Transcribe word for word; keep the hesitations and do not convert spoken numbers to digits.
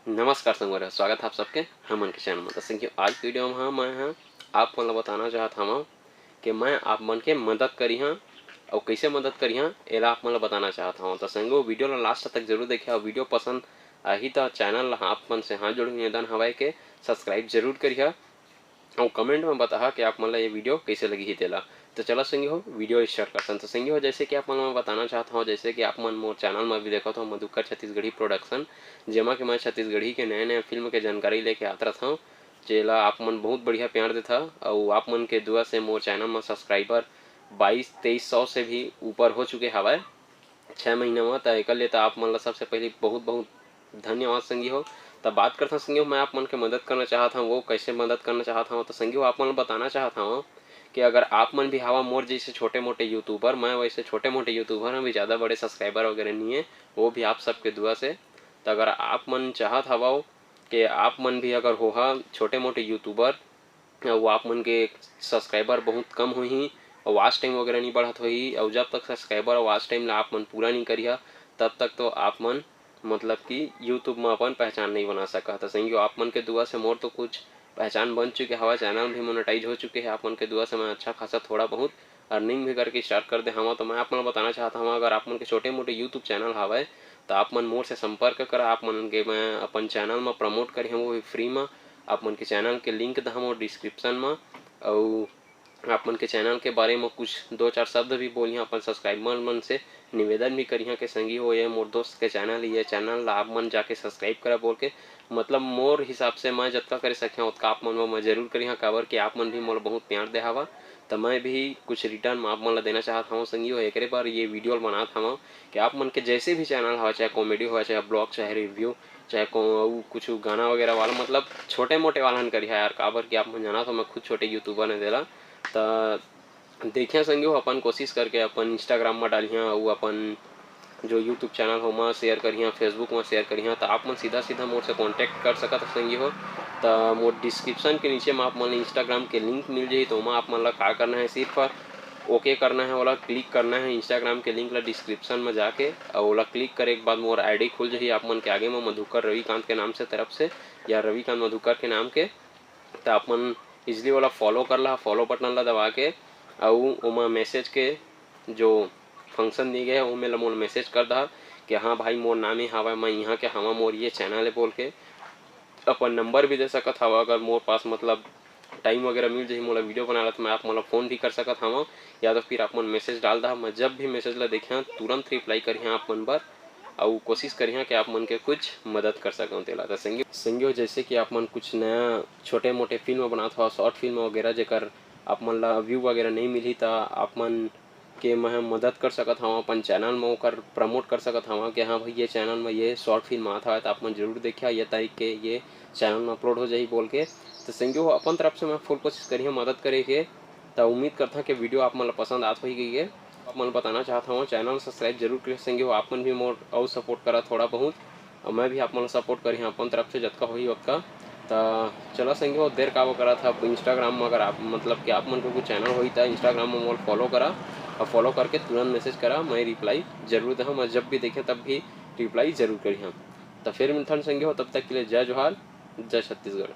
नमस्कार संगवारी हो, स्वागत हे आप सबके हमन के चैनल में। तो संगवारी हो, आज के वीडियो में मैं ह आप मन ला बताना चाहत हवं कि मैं आप मन के मदद करिहां अउ कइसे मदद करिहां, एला आप मन ला बताना चाहत हवं। तो संगवारी हो, वीडियो ला लास्ट तक जरूर देखिहा अउ वीडियो पसंद आही त चैनल ला आप मन से हाथ जोड़ के निवेदन हवय के सब्सक्राइब जरूर करिहा। अउ कमेंट में बताहा कि आप मन ला ये वीडियो कइसे लगी ही तेला। तो चला संगवारी हो, वीडियो स्टार्ट करथन। तो संगवारी हो, जैसे कि आप मन ला मैं बताना चाहत हवं, जैसे कि आप मन मोर चैनल में भी देखत हो मधुकर छत्तीसगढ़ी प्रोडक्शन, जेमा के मैं छत्तीसगढ़ी के नए नए फिल्म के जानकारी लेके आत रहत हवं, जेला आप मन बहुत बढ़िया प्यार देथा। अउ आप मन के दुआ से मोर चैनल में सब्सक्राइबर बाईस तेईस सौ से भी ऊपर हो चुके हवय छः महीना में। त एकर लिए त आप मन ला सबसे पहले बहुत बहुत धन्यवाद संगवारी हो। त बात करथन संगवारी हो, मैं आप मन के मदद करना चाहत हवं, वो कैसे मदद करना चाहत हवं। त संगवारी हो, आप मन ला बताना चाहत हवं कि अगर आप मन भी हवा मोर जैसे छोटे मोटे यूट्यूबर, मैं वैसे छोटे मोटे यूट्यूबर हवं, भी ज़्यादा बड़े सब्सक्राइबर वगैरह नहीं है, वो भी आप सबके दुआ से। त अगर आप मन चाहत हवव कि आप मन भी अगर होहा छोटे मोटे यूट्यूबर, अउ आप मन के सब्सक्राइबर बहुत कम होही अउ वॉच टाइम वगैरह नहीं बढ़त होही, अउ जब तक सब्सक्राइबर अउ वॉच टाइम ला आप मन पूरा नहीं करिहा, तब तक तो आप मन मतलब कि यूट्यूब में अपन पहचान नहीं बना सका। तो संगवारी हो, आप मन के दुआ से मोर तो कुछ पहचान बन चुके हवा, चैनल भी मोनेटाइज हो चुके हे आप मन के दुआ से। मैं अच्छा खासा थोड़ा बहुत अर्निंग भी करके स्टार्ट कर दे हवा। तो मैं आप मन ला बताना चाहत हवा, अगर आप मन के छोटे मोटे यूट्यूब चैनल हवय तो आप मन मोर से संपर्क करा। आप मन के मैं अपन चैनल में प्रमोट करे हवं, वो भी फ्री में। आप मन के चैनल के लिंक दहा मोर डिस्क्रिप्शन में, अउ आप मन के चैनल के बारे में कुछ दो चार शब्द भी बोलिहा अपन सब्सक्राइबर मन से। निवेदन भी करिहा कि संगवारी हो, ये मोर दोस्त के चैनल, ये चैनल ला आप मन जाके सब्सक्राइब करा बोल के। मतलब मोर हिसाब से मैं जतका करे सकिहा ओतका आप मन बर मैं जरूर करिहा, काबर कि आप मन भी मोला बहुत प्यार दे हवा, त मैं भी कुछ रिटर्न में आप मन ला देना चाहत हवं संगवारी हो। एकरे बर ये वीडियो ल बनात हवं कि आप मन के जैसे भी चैनल हवय, चाहे कॉमेडी हवय, चाहे ब्लॉग, चाहे रिव्यू, चाहे को-, अउ कुछ गाना वगैरह वाला, मतलब छोटे मोटे वाला हन करिहा यार, काबर कि आप मन जानत हो मैं खुद छोटे यूट्यूबर हन तेला। त देखिहा संगवारी हो, अपन कोशिश करके अपन Instagram में डालिहा अउ अपन जो यूट्यूब चैनल हो, ओमा शेयर करिहा, Facebook में शेयर करिहा, त आप मन सीधा सीधा मोर से कॉन्टैक्ट कर सकत हो संगवारी हो। त मोर डिस्क्रिप्शन के नीचे में आप मन Instagram के लिंक मिल जाही, त ओमा आप मन ला का करना है, सिर्फ ओके करना है, ओला क्लिक करना है, Instagram के लिंक ला डिस्क्रिप्शन में जाके, अउ ओला क्लिक करे के बाद मोर आईडी खुल जाही आप मन के आगे में, मधुकर रविकांत के नाम से, तरफ से, या रविकांत मधुकर के नाम के। त आप मन इजली ओला फॉलो कर ला, फॉलो बटन ला दबा के, अउ ओमा मैसेज के जो फंक्शन दिए गए हे, ओमे ला मोला मैसेज कर दहा कि हाँ भाई, मोर नाम ही हवा, मैं यहाँ के हवा, मोर ये चैनल है बोल के। अपन नंबर भी दे सकत हवा, अगर मोर पास मतलब टाइम वगैरह मिल जाही मोला वीडियो बनाए ला, त मैं आप मन ला फ़ोन भी कर सकत हवा, या तो फिर आप मन मैसेज डाल दहा। मैं जब भी मैसेज ला देखिहा, तुरंत रिप्लाई करिहा आप मन बर, अउ कोशिश करिहा कि आप मन के कुछ मदद कर सकंव तेला। त संगी, संगी हो, जैसे कि आप मन कुछ नया छोटे मोटे फिल्म बनात हवा, शॉर्ट फिल्म वगैरह, जेकर आप मन ला व्यू वगैरह नहीं मिलही, त आप मन के मैं मदद कर सकत हवं, अपन चैनल में ओकर प्रमोट कर सकत हवं कि हाँ भाई, ये चैनल में ये शॉर्ट फिल्म आत हवय, त आप मन जरूर देखिहा, ये तारीख के ये चैनल में अपलोड हो जाही बोल के। त संगी हो, अपन तरफ से मैं फुल कोशिश करिहा मदद करे के। त उम्मीद करथा कि वीडियो आप मन ला पसंद आत होही कहिके। आप मन ला बताना चाहत हवं, चैनल सब्सक्राइब जरूर करिहा संगी हो, आप मन भी मोर अउ सपोर्ट करा थोड़ा बहुत। अउ मैं भी आप मन ला सपोर्ट करिहा अपन तरफ से जतका होही ओतका। त चला संगी हो, देर काबर करत हव, Instagram में अगर आप, मतलब कि आप मन के कुछ चैनल होही त Instagram में मोला फॉलो करा, अउ फॉलो करके तुरंत मैसेज करा, मैं रिप्लाई जरूर देहूँ। मैं जब भी देखें तब भी रिप्लाई जरूर करिहा। त फिर मिलथन संगी हो, तब तक के लिए जय जोहार, जय छत्तीसगढ़।